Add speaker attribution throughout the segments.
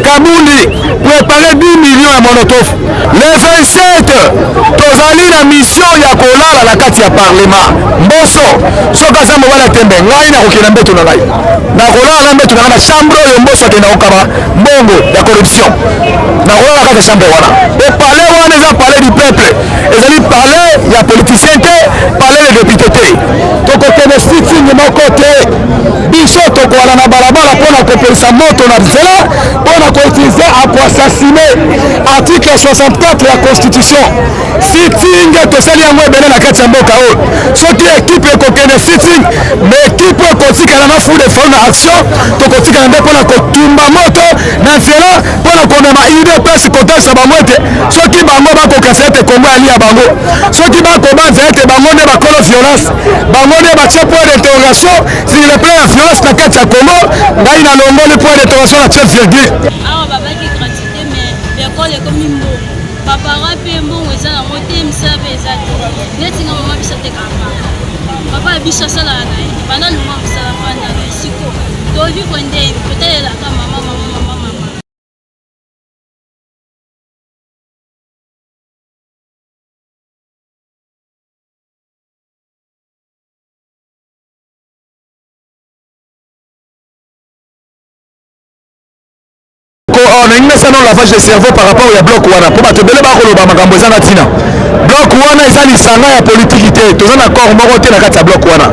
Speaker 1: Kabundi, prépare 10 millions ya molotov. Le 27 tozali na mission ya kolala na kati ya parlement. Mboso soki aza mobali ya tembe, ngai nakokende mbeto na ngai, nakolala na mbeto na ngai na chambre oyo Mboso akenda kokaba mbongo ya corruption. Nakolala kati ya chambre wana. Po palais wana eza palais du peuple, ezali palais ya politicien te, palais de député te.
Speaker 2: Tokokende sitting moko te. Biso tokoala na balabala mpo na kopelisa moto na nzela, mpo na koutiliser akoassassine article 64 ya constitution. Sitting tosali yango ebele na kati ya mboka oyo. Soki ekipe ekokende sitting, mais ekipe ekotikala na fou de feu na action, tokotikala nde mpo na kotumba moto na nzela, mpo na komema UDPS, kotalisa bango ete soki bango bakokasa ete Kongo yali ya bango, soki bakobanza ete bango nde bakolo violence, bango nde batie point d'interrogation sur le plan ya violence na kati ya Congo, ngai nalongoli point d'interrogation na tie virgule.
Speaker 3: Awa babaki gratuité, mais école ekomi mbongo, baparent mpe mbongo eza nango te, misala mpe eza te. Neti nga, mama biso atekaka, papa ya biso asalaka na ye banda longwa mosala, fanda na esiko tovivre ndeni, totalelaka mama, mama, mama, mama.
Speaker 1: Nalingi nasala nano lavage de cerveau par rapport ya bloc wana, mpo bato ebele bakoloba makambo eza na ntina. Bloc wana eza lisanga ya politiki te, toza na corps moko te na kati ya bloc wana.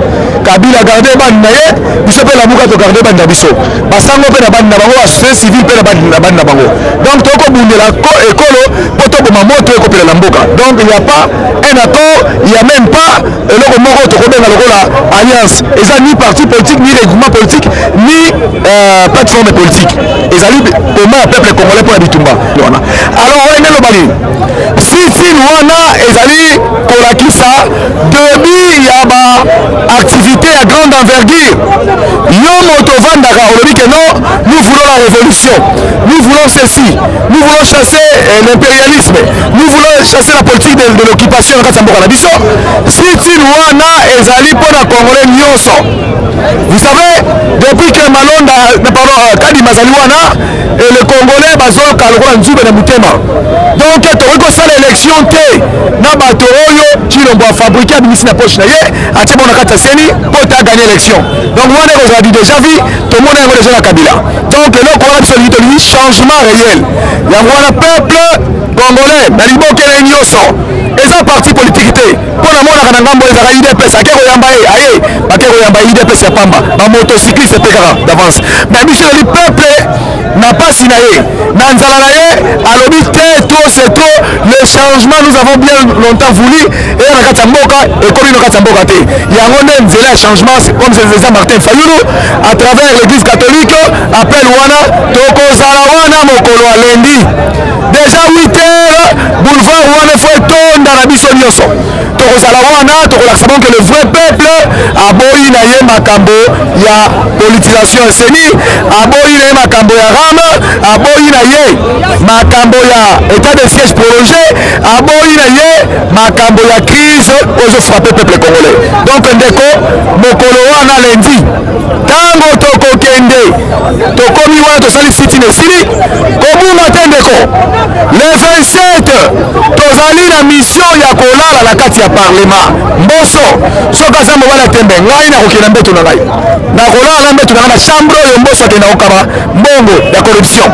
Speaker 1: Kabila garde bandi na ye, biso mpe Lamuka togarde bandi na biso, basango mpe na bandi na bango, basociété civile mpe na bandi na bango. Donc tokobundela ekolo mpo toboma moto ekopela na mboka. Donc il y a pas un accord, il y a même pas eloko moko tokobenga lokola alliance. Eza ni parti politique, ni regroupement politique, ni plateforme politique. Ezali combat ya peuple congolais mpo na bitumba wana. Alors oyo nde nini, sit-in wana ezali kolakisa début ya baactivité ya grande envergure. Yo moto ovandaka, olobi ke non, nous voulons la révolution, nous voulons ceci, nous voulons chasser l'impérialisme, nous voulons chasser la politique de l'occupation na kati ya mboka na biso. Sit-in wana ezali mpona congolais nyonso. Vous savez, depuis que Malonda, pardon, Kadima azali wana et le congolais bazoyoka lokola nzube na motema. Donc tokoki kosala élection te na bato oyo Tshilombo afabriqué, abimisi na poche na ye, atie bango na kati ya CENI mpo te aganye élection. Donc wana ekozala du déjà vu, tomona yango déjà na Kabila. Donc eloko wana biso tolingi, tolingi changement réel. Yango wana peuple congolais na libokele nyonso, eza parti politique te, mpo namonaka na ngambo ezalaka UDPS ake koyamba ye, aye bake koyamba UDPS ya pamba, bamotocycliste mpe kaka d'avance. Mais biso ezali peuple na pasi na ye, na nzala na ye, alobi te, trop c'est trop. Le changement, nous avons bien longtemps voulu eya na kati ya mboka, ekomi na kati ya mboka te. Yango nde nzela ya changement, comme eza Martin Fayulu à travers l'église catholique. Appel wana, tokozala wana mokolo ya lundi déjà 8 heures. Boulevard wana efo etonda na biso nyonso. Tokozala wana, tokolakisa bango ke le vrai peuple aboyi na ye makambo ya politisation ya CENI, aboyi na ye makambo ya RAM, aboyi na ye makambo ya état de siège prolongé, aboyi na ye makambo ya crise oyo ezofrappe peuple congolais. Donc ndeko, mokolo wana lundi, ntango tokokende, tokomi wana, tosali sit-in, esili, kobunga te ndeko. Le 27 tozali na mission ya kolala na kati ya parlement. Mboso soki aza mobali ya tembe, ngai nakokende mbeto na ngai, nakolala na mbeto na ngai na chambre oyo Mboso akenda kokaba mbongo ya corruption.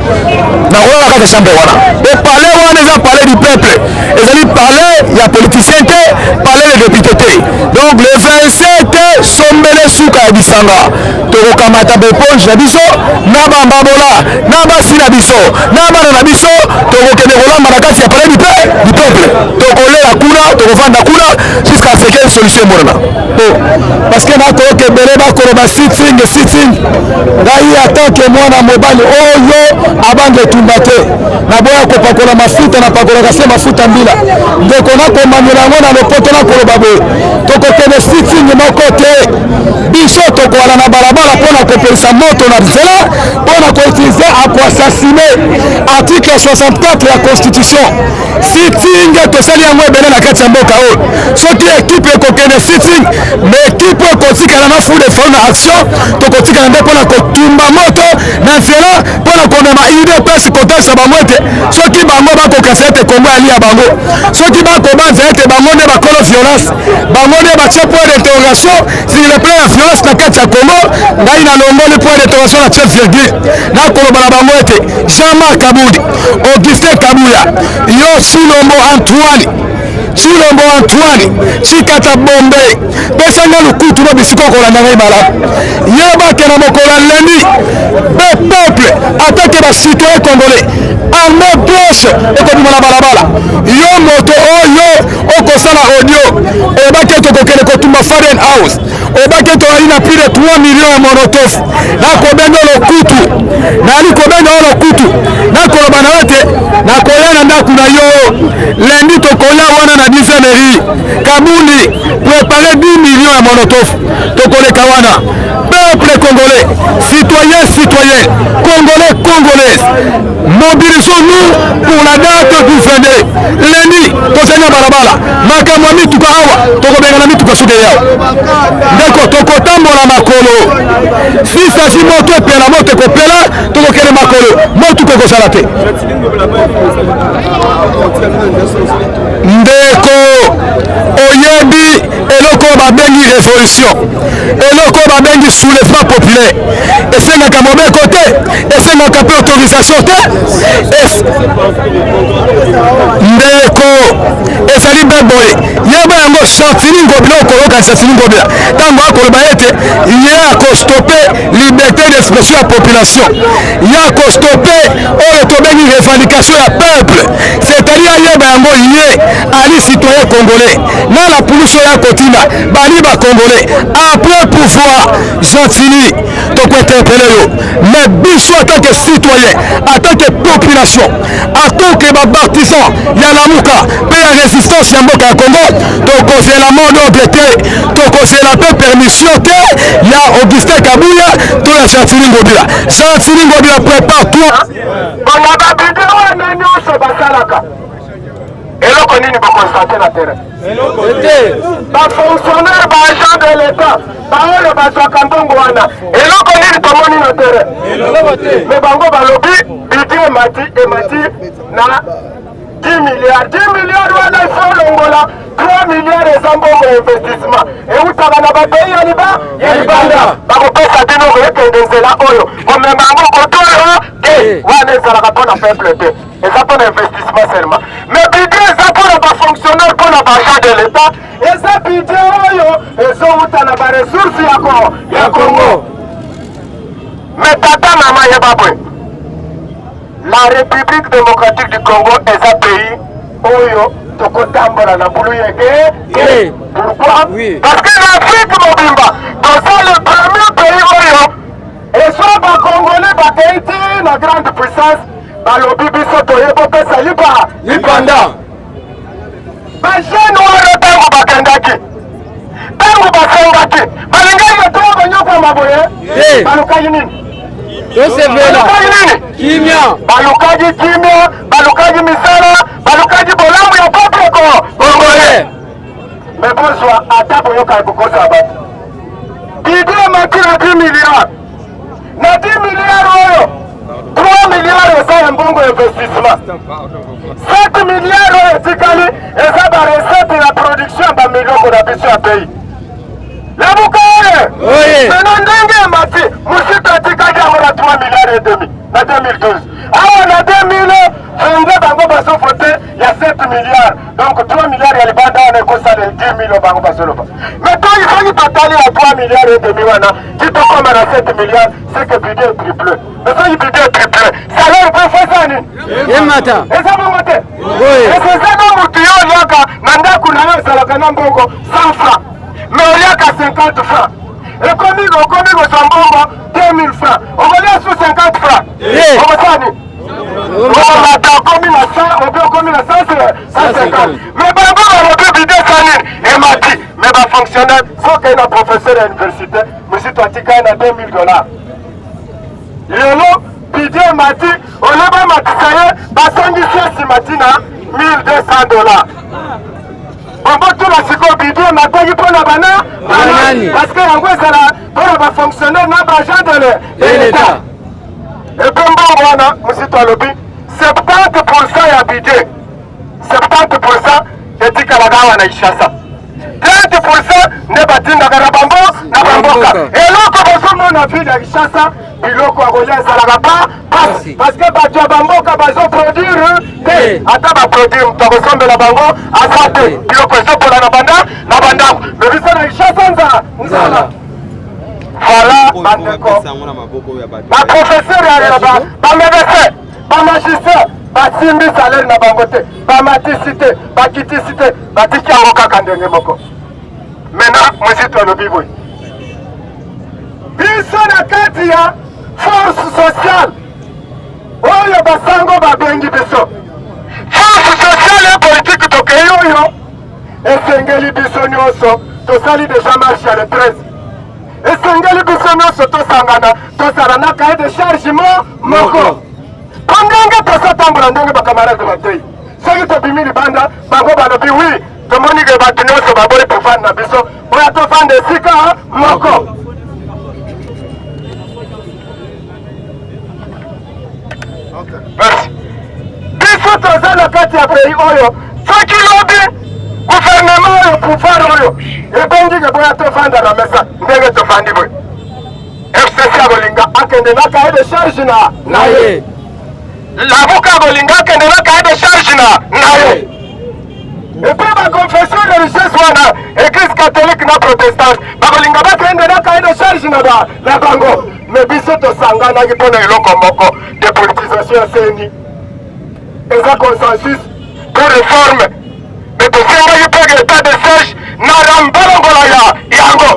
Speaker 1: Nakolala kati ya chambre wana. Po palais wana eza palais du peuple, ezali palais ya politicien te, palais de député te. Donc le 27, sombele suka ya bisanga, tokokamata baéponge na biso na bambabola na basi na biso na bana na biso, tokokende kolamba na kati ya palais du peuple. Tokolela kuna, tokovanda kuna jusqu'à ce que solution emonana.
Speaker 2: Parce que nakoyoka ebele bakoloba sitting, sitting. Ngai atanke mwana mobali oyo abanga etumba te, naboya kopakola mafuta, napakolaka se mafuta mbila. Ndeko, nakomamela yango na lopoto, nakoloba boye: tokokende sitting moko te. Biso tokoala na balabala mpo na kopelisa moto na nzela, mpo na koutiliser akoassassine article 64 ya constitution. Sitting tosali yango ebele na kati ya mboka oyo. Soki ekipe ekokende sitting, mais ekipe ekotikala na fou de feu na action, tokotikala nde mpo na kotumba moto.
Speaker 1: na nzela mpo na komema udps kotalisa bango ete soki bango bakokanisa ete kongo yali ya bango, soki bakobanza ete bango nde bakolo violence, bango nde batie point d'interrogation sur le plan ya violence na kati ya Congo, ngai nalongoli point d'interrogation na tie virgule, nakoloba na bango ete Jean-Marc Kabund, Augustin Kabuya, yo Tshilombo Antoine, Tshilombo Antoine, Tshikata Bombe, pesa nga lokutu na bisika okolanda ngai malamu. Yeba ke na mokolo ya lundi, be peuple atake ba citoyen congolais, armée blanche ekobima na balabala. Yo moto oyo okosala audio, oyebaki ete okokende kotumba Faden House, oyebaki ete oyali na plus de 3 millions ya molotov. Nakobenga lokutu, nali kobenga yo lokutu, nakoloba na yo ete nakoya na ndako na yo lundi, tokoya wana na 10 mairie Kabundi, prepare 10 millions ya molotov, tokoleka wana. Peuple congolais, citoyen, citoyen, congolais, congolaise, mobilisons-nous pour la date du 22 lundi. Tozali na balabala, makambo ya mituka awa tokobengana mituka soki eyawa ndeko, tokotambola makolo. Si sasi moto epela, moto ekopela, tokokende makolo, motuka ekozala te. Ndeko, oyebi eloko oyo babengi revolution, eloko oyo babengi soulèvement populaire, esengaka mobeko te, esengaka mpe autorisation te. Ndeko, ezali mpe boye, yeba yango. Gentiny Ngobila, okoyoka Gentiny Ngobila ntango akoloba ete ye akostope liberté d'expression ya population, ye akostope oyo tobengi revendication ya peuple, c'est-à-dire ayeba yango, ye ali citoyen congolais na la police oyo akotinda bali ba congolais. Après pouvoir, Gentiny, tokointerpele yo, mais biso en tant que citoyen, en tant que population, en tant que bapartisan ya Lamuka mpe ya résistance ya mboka ya Congo, tokozela mot d'ordre te, tokozela mpe permission te ya Augustin Kabuya to ya Gentiny Ngobila. Gentiny Ngobila, prépare toi.
Speaker 4: Bona babide wana nyonso basalaka eloko nini? Boconstate na terrain, bafonctionnaire, baagent de l'État, baoyo bazwaka mbongo wana, eloko nini tomoni na terrain? Me bango balobi budget emati, emati na 10 milliards. 10 milliards wana, il faut longola 3 milliards eza mbongo ya investissement eutaka na bapays ya liba ya libanda. Bakopesa bino ekende nzela oyo komema yango kotoyo te, wana ezalaka mpona peuple te, eza mpona investissement seulement. Mais budget eza mpona bafonctionnaire, mpona baagent de l'État, eza budget oyo ezowuta na baressource ya Congo. Mais tata, mama, yeba boye: la République démocratique du Congo eza pays oyo tokotambola na bulu yeke. Pourquoi? Parce que na Afrique mobimba toza le premier pays oyo ezwa bacongolais bakei ti na grande puissance, balobi biso toye kopesa lipa
Speaker 2: lipanda.
Speaker 4: Bajeune wana, ntango bakendaki, ntango basengaki, balingaki bato banyokwama boye? Balukaki nini? Balukaki nini?
Speaker 2: Kimia.
Speaker 4: Balukaki kimia, balukaki misala, balukaki bolamu ya peuple congolais. Me bozwa ata boyoka kokosa bato, budget emati na 10 milliard. Na 10 milliard oyo, 3 milliard eza ya mbongo ya investissement, 7 milliard oyo etikali eza barecette ya production ya bamiloko na biso ya pays. Lamuka oye! Meno ndenge emati, Muzito atikaki yango na 3 milliard et demi na 2012. Awa na 2022 bango bazovote ya 7 milliard, donc 3 milliard ya libanda wana ekosala 10 million bango bazoloba. Mais toyi soki totali ya 3 milliard et demi wana ti tokoma na 7 milliard, c'est que budget triple. Mais soki budget triple, salaire mpe fesa nini?
Speaker 2: Emata.
Speaker 4: Eza bongo te? Eza na motu yo oliaka na ndako na yo, ezalaka na mbongo 100 francs, mais oliaka 50 francs. Ekomi okomi kozwa mbongo 2000 francs, okolia su 50 francs, okosala nini? Okomata, okomi na 100 obi okomi na 150. Mais bango balobi budget esa nini? Emati. Mais bafonctionnaire, soki na professeur ya université Muzito atikali na 2000 dollars, lelo budget emati, ole bamatisa ye, basongisi ye nsima ntina 1200 dollars. Bongo tuna sikoyo, budget emataki mpona bana? Parce que yango ezala mpona bafonctionnaire na baagent de l'État. Epe mbongo wana Muzito alobi 70% ya budget, 70% etikalaka awa na Kinshasa, 30% nde batindaka na bango na bamboka. Eloko bozomona ville ya Kinshasa, biloko ya kolia ezalaka pa pasi parce que bato ya bamboka bazoproduire te, ata baproduire moto akosombela bango aza te, biloko ezopola na banda na bandako. Me biso na Kinshasa nzala nzala. Voilà bandeko, baprofesseur ya bamedecin, bamagistrat basimbi salaire na bango te, bamatisi te, bakitisi te, batiki yango kaka ndenge moko. Maintenant Muzito alobi boye, biso na kati ya force sociale oyo basango babengi biso force sociale et politique, tokei oyo esengeli biso nyonso tosali deja marche ya le 13, esengeli biso nyonso tosangana, tozala na cahier de charge moko, mpo ndenge tozotambola, ndenge bakamarade batei, soki tobimi libanda, bango balobi wi, tomoni ke bato nyonso baboyi pouvoir na biso, boya tofanda esika moko. Merci. Biso toza na kati ya pays oyo, soki lobi gouvernement oyo, pouvoir oyo ebengi ke boya tofanda na mesa ndenge tofandi boye, FCC akolinga akende na cahier de charge na ye, Lamuka akolinga akende na cahier de charge na ye, et puis baconfession religieuse wana, église catholique na protestante, bakolinga bakende na cahier de charge na bango. Me biso tosanganaki mpo na eloko moko, dépolitisation ya CENI, eza consensus pour réforme. Me tosengaki mpe état de siège na rambalongola ya yango.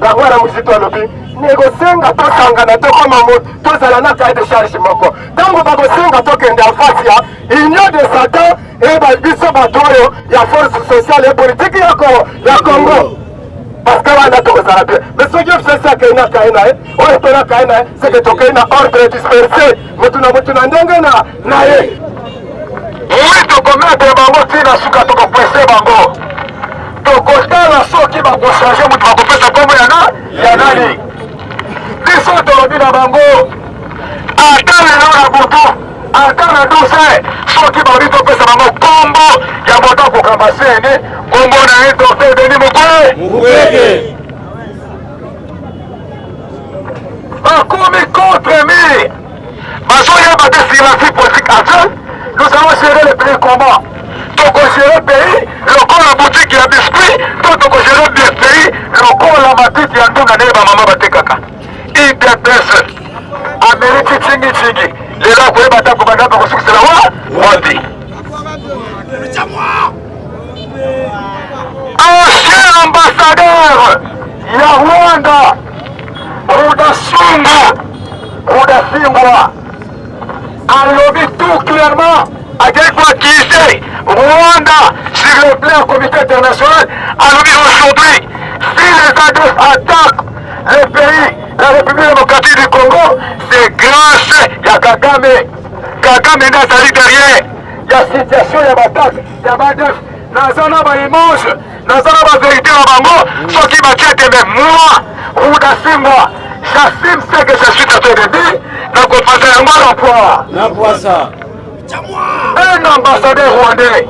Speaker 4: Yango wana Muzito alobi nekosenga tosangana, tokoma tozala na cahier de charge moko. Ntango bakosenga tokende en face ya union de Satan, eyeba biso bato oyo ya force sociale et politique ya Congo, parce que wana tokozala bien. Mais soki FCC akei na cahier na ye oyo mpe na cahier na ye, seke tokei na ordre dispersé, motu na motu na ndenge na ye. Oui, tokomettre bango ntina suka, tokopresse bango, tokotala soki bakochange moto, bakopesa nkombo ya nani. Biso tolobi na bango, ata lelo na butu, ata na 12, soki balobi topesa bango nkombo ya moto akokamba CENI, nkombo na ye Dr Denis Mukwege. Bakomi contre mur, bazoyeba te. Sur la vie politique actuelle, nous allons gérer le pays comment? Tokogere pays lokola boutique ya biscuit to tokogere pays lokola matiti ya ndunda ndenge bamama batekaka? UDPS ameriki tingitingi lelo akoyeba ata kobanda bakosukisela wa wapi. Ancien ambassadeur ya Rwanda Rudasungu Rudasingwa alobi tout clairement, akei koaccuser Rwanda sur le plan comité international. Alobi aujourd'hui, si les ADF attaquent le pays, la République démocratique du Congo, c'est grâce ya Kagame. Kagame nde azali derrière ya situation ya baattaque ya baADF. Naza na baimage, naza na bavérité na bango, soki batie tembe. Moi Rudasingwa, j'assume ce que je suis en train de dire, nakopasa yango na poids
Speaker 2: na poisa.
Speaker 4: Un ambassadeur rwandais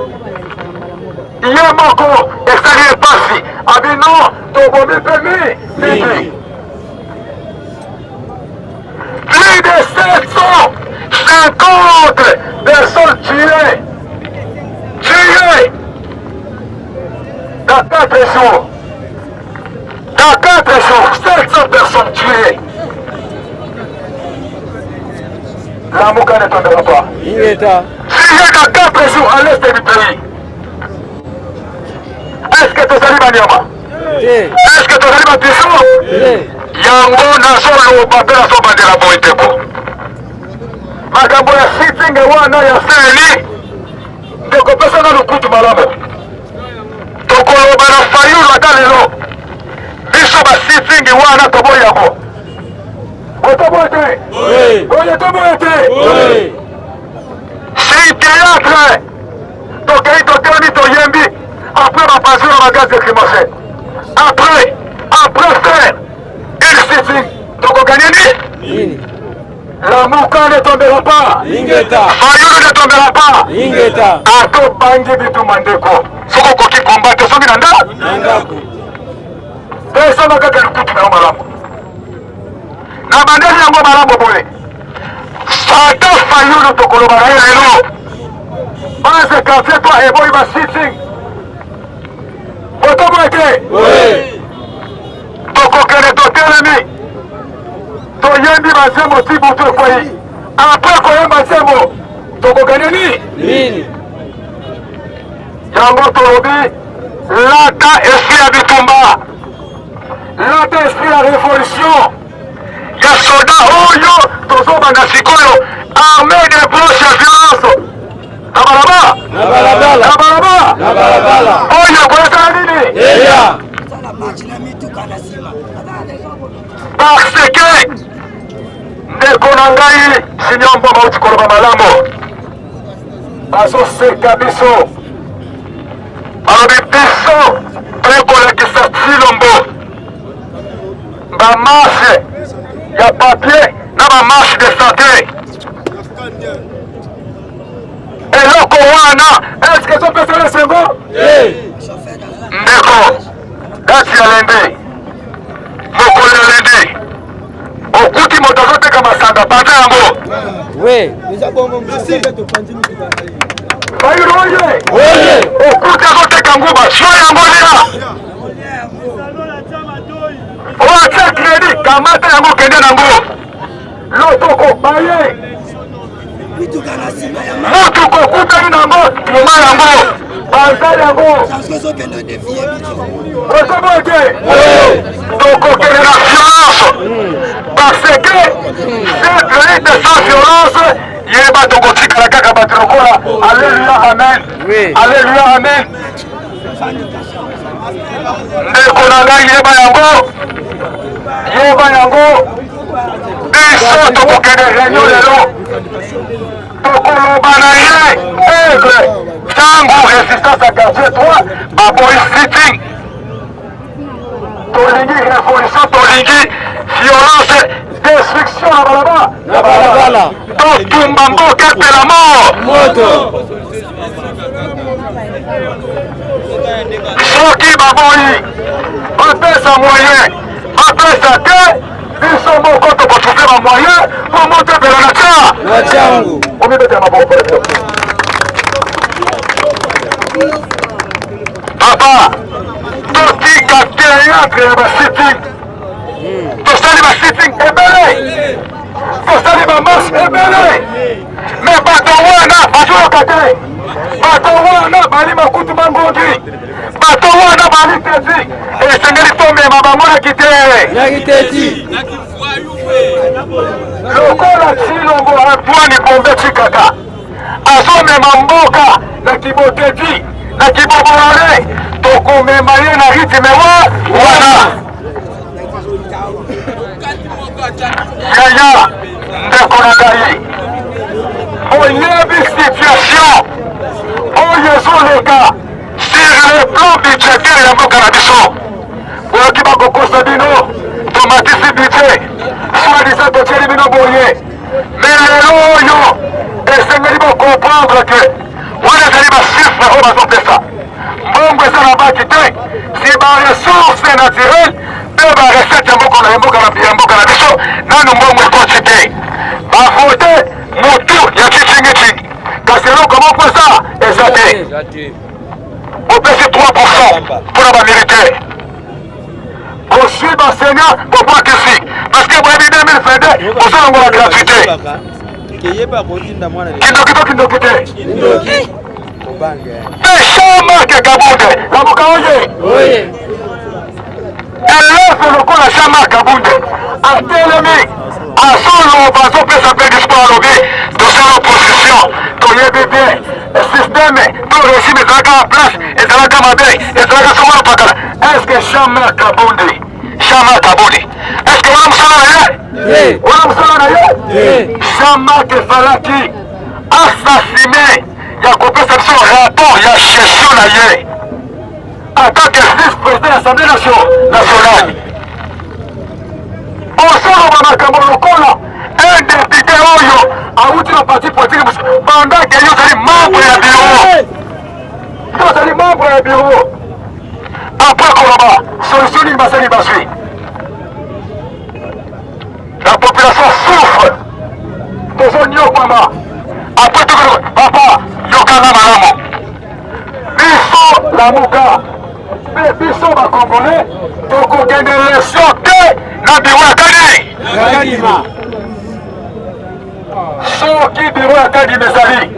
Speaker 4: ye moko esali ye pasi, abi non, tobomi mpe mingi, plus de 750 personnes tuées, tuées dans 4 jours, dans 4 jours, 700 personnes tuées. Lamuka ne tombera pas.
Speaker 2: Ingeta.
Speaker 4: Tuées dans 4 jours à l'est du pays. Est-ce que tozali banyama?
Speaker 2: Te.
Speaker 4: Est-ce que tozali bapiso?
Speaker 2: Te.
Speaker 4: Yango nazoloba mpe nazobandela boye teko makambo ya sitting wana ya CENI, ndeko na lokutu malamu, tokoloba na Fayulu ata lelo, biso basitting wana toboyi yango. Otoboyi te? Oye, toboyi te. C'est théâtre. Tokei, totelemi, toyembi, après bapanzi na bagaz lacrymogène, après faire une sitting, tokoganye nini?
Speaker 2: Nini?
Speaker 4: Lamuka ne tombera pas.
Speaker 5: Ingeta.
Speaker 4: Fayulu ne tombera pas.
Speaker 5: Ingeta.
Speaker 4: Atobangi bitumba ndeko. Soki okoki combattre soki na ndako.
Speaker 5: Na ndako.
Speaker 4: Pesama kaka likutu na yo malamu. Na bandeli yango malamu boye. Ata Fayulu tokoloba na ye lelo. Base quartier toi eboyi ba sitting. Boto boye te. Tokokende totelemi. Toyembi bazembo ti butu ekwei. Après koyemba nzembo tokokende nini?
Speaker 5: Nini?
Speaker 4: Yango tolobi lata esprit ya bitumba, lata esprit ya revolution ya soldat oyo tozobanda sikoyo, armée de blanche ya violence na balabala
Speaker 5: Na balabala.
Speaker 4: na balabala
Speaker 5: Na balabala.
Speaker 4: oyo koyesala nini?
Speaker 5: Eya.
Speaker 4: Parce que ndeko na ngai Simeon Mboma auti koloba malamu, bazoseka biso, balobi biso tokolakisa Tshilombo bamarche ya papier na bamarche de santé. Eloko wana eske ezopesana esengo? Ndeko, date ya lundi, mokolo ya lundi, okuti moto azoteka masanga, panza yango.
Speaker 5: We.
Speaker 4: Fayulu oye!
Speaker 5: Oye.
Speaker 4: Okuti azoteka nguba, swa yango lia. Oyo atia crédit, kamata yango kende nango. Lotoko baye. Mutuka okutani nango, kima yango, panza yango. Ozoboye te? Tokokende na violence parce que cette lutte sans violence, yeba tokotikala kaka bato lokola alleluya amen, alleluya amen. Ndeko na ngai, yeba yango, yeba yango. Biso tokokende réunion lelo, tokoloba na ye aigle. Ntango résistance ya quartier 3 baboyi sitting, tolingi révolution, tolingi violence, destruction na balabala,
Speaker 5: Na balabala.
Speaker 4: Totumba mboka epela mort
Speaker 5: Moto.
Speaker 4: Soki baboyi bapesa moyen, bapesa te, biso moko tokotrouve bamoyen mpo moto epela na tia
Speaker 5: Na changu.
Speaker 4: Omibetela maboko mpona bino. Papa, totika théâtre ya basitting. Tosali basitting ebele, tosali bamarche ebele, me bato wana bazoyoka te. Bato wana bali makutu mangongi, bato wana bali teti. Esengeli tomema bango na kite
Speaker 5: Na kiteti.
Speaker 4: Lokola Tshilombo Antoine Bombe Tshikaka azomema mboka na kiboteti na kibobolole, tokomema ye na rythme wa wana. Yaya, ndeko na ngai, oyebi situation oyo ezoleka sur le plan budgétaire ya mboka na biso. Boyoki bakokosa bino, tomatisi budget, soi-disant totieli bino boye, mais lelo oyo esengeli bocomprendre ke wana ezali bachiffre oyo bazopesa. Mbongo eza na baki te, si baressource naturelle mpe barecette ya mboka na ya mboka na biso, nanu mbongo ekoti te. Bavote motu ya chichingichingi, kasi eloko moko eza eza te. Bopesi 3 mpona bamilitaire, bozwi baenseignant, bobwakisi, parce que boyebi 2022 bozolongola gratuité. Kindoki to kindoki te? Mpe Jean-Marc Kabunde, lamuka oye!
Speaker 5: Oye.
Speaker 4: Eloko lokola Jean-Marc Kabunde atelemi, azoloba, azopesa mpe discours, alobi tosala opposition, toyebi bien système to régime ezalaka en place, ezalaka mabe, ezalaka soko na pakala. Est ce que Jean-Marc Kabunde, Jean-Marc Kabunde, est ce que wana mosala na ye? Wana mosala na ye? Jean-Marc efalaki assassine ya kopesa biso rapport ya gestion na ye en tant que vice-président de l'Assemblée nationale. Ozoloba makambo lokola Un député oyo awuti na parti politique mosusu pendant que yo ozali membre ya bureau, yo ozali membre ya bureau. Après koloba solution nini basali bazwi? La population souffre, tozonyokwama. Après tokoloba papa, yokanga malamu, biso Lamuka mpe biso bakongole tokokende élection te na biro ya Kadima. Soki biro ya Kadima ezali,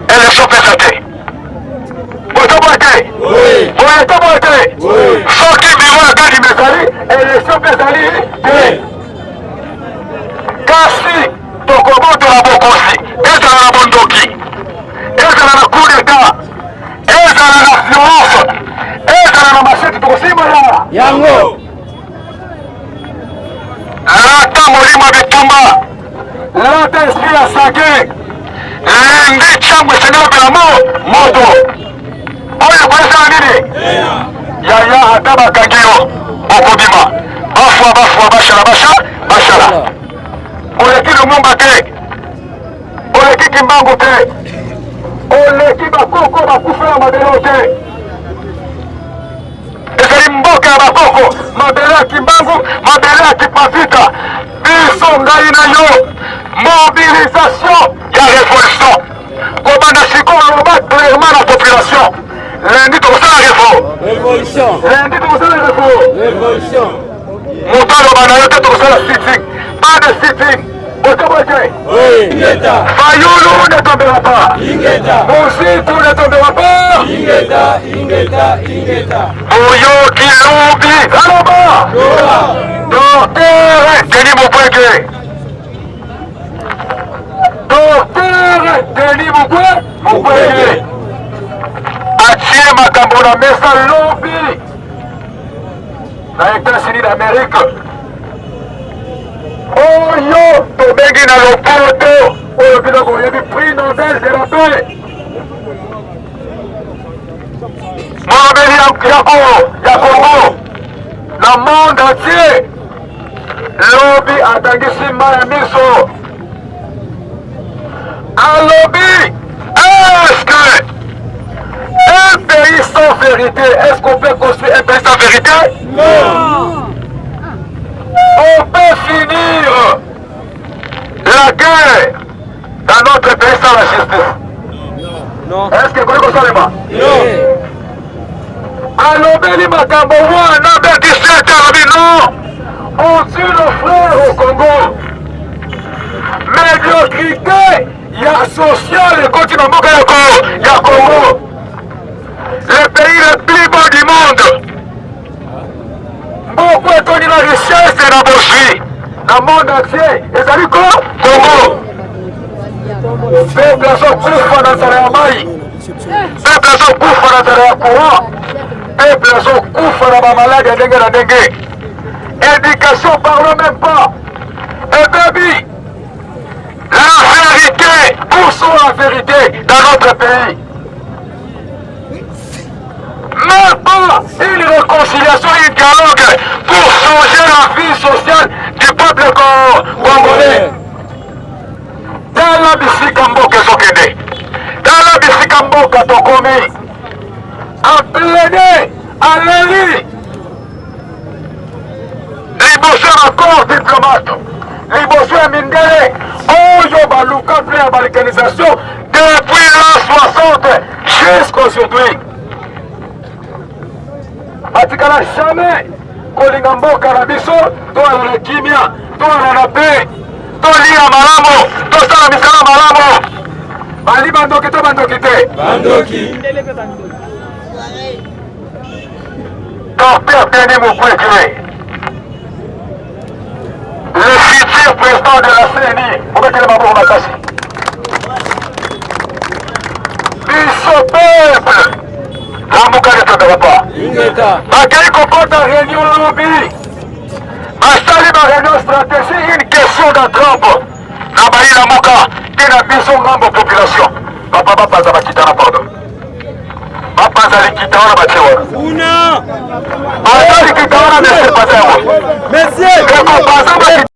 Speaker 4: élection pesa te. Botoboye te, boye te, boye te. Soki biro ya Kadima ezali, élection mpe ezali te. Kasi tokobotola bokonzi, ezala na bondoki, ezala na coup d'état, ezala na violence, ezala na machete, tokosimba
Speaker 5: yango.
Speaker 4: Lata molimo ya bitumba, lata esprit ya sake. Lundi ntango esengeli opela mo moto oyo ekoyesala nini yaya, ata bakangi yo okobima. Bafwa bafwa, bashala basha bashala. Oleki Lumumba te, oleki Kimbangu te, oleki bakoko bakufela mabele te. Ezali mboka ya bakoko, mabele ya Kimbangu, mabele ya Kipavita. Biso, ngai na yo, mobilisation ya révolution kobanda sikoyo. Loba clairement na population, lundi tokosala
Speaker 5: révolution.
Speaker 4: Lundi tokosala
Speaker 5: révolution.
Speaker 4: Moto aloba na yo te tokosala sitting, pas de sitting. Botoboye te.
Speaker 5: Ingeta.
Speaker 4: Fayulu ne tombera pas.
Speaker 5: Ingeta.
Speaker 4: Muzito ne tombera pas.
Speaker 5: Ingeta, ingeta, ingeta.
Speaker 4: Boyoki lobi aloba docteur Denis Mukwege, docteur Denis Mukwege atie makambo na mesa lobi na États-Unis d'Amérique, oyo tobengi na lopoto, oyo bino boyebi, prix Nobel de la paix. Molobeli ya Congo na monde entier lobi atangisi mai ya miso, alobi: est-ce que un pays sans vérité, est-ce qu'on peut construire un pays sans vérité?
Speaker 5: Non.
Speaker 4: On peut finir la guerre dans notre pays sans la justice?
Speaker 5: Non.
Speaker 4: Est-ce que ekoki kosalema?
Speaker 5: Non.
Speaker 4: Alobeli makambo wana 27, alobi non, on tue nos frères au Congo, médiocrité ya sociale ekoti na mboka ya Congo, le pays le plus beau du monde, mboka etondi na richesse na bozwi na monde entier, ezali ko Congo. Peuple azokufa na nzala ya mai, peuple azokufa na nzala ya courant, peuple azokufa na bamaladi ya ndenge na ndenge. Éducation, parlons même pas, ebebi. La vérité, poussons la vérité dans notre pays. Même pas une réconciliation, un dialogue pour changer la vie sociale du peuple congolais. Tala bisika mboka ezokende, tala bisika mboka tokomi. Aplaider, aleli liboso ya bacorps diplomate, liboso ya mindele oyo baluka mpe ya balkanisation depuis l'an 60 jusqu'aujourd'hui. Batikala jamais kolinga mboka na biso toala na kimia, toala na paix, tolia malamu, tosala misala malamu. Bali bandoki to bandoki te?
Speaker 5: Bandoki.
Speaker 4: Docteur Denis Mukwege, le futur président de la CENI, obetele maboko makasi. Biso peuple, Lamuka ne tombera pas.
Speaker 5: Ingeta.
Speaker 4: Bakei kokota réunion lobi, basali ba réunion stratégie, une question d'attrape na bayi Lamuka te na biso ngambo population. Papa, bapanza bakita na, pardon, bapanza likita wana batie wana.
Speaker 5: Kuna.
Speaker 4: Baza likita wana, monsieur, panza yango.
Speaker 5: Monsieur.
Speaker 4: Ekopanza bakita.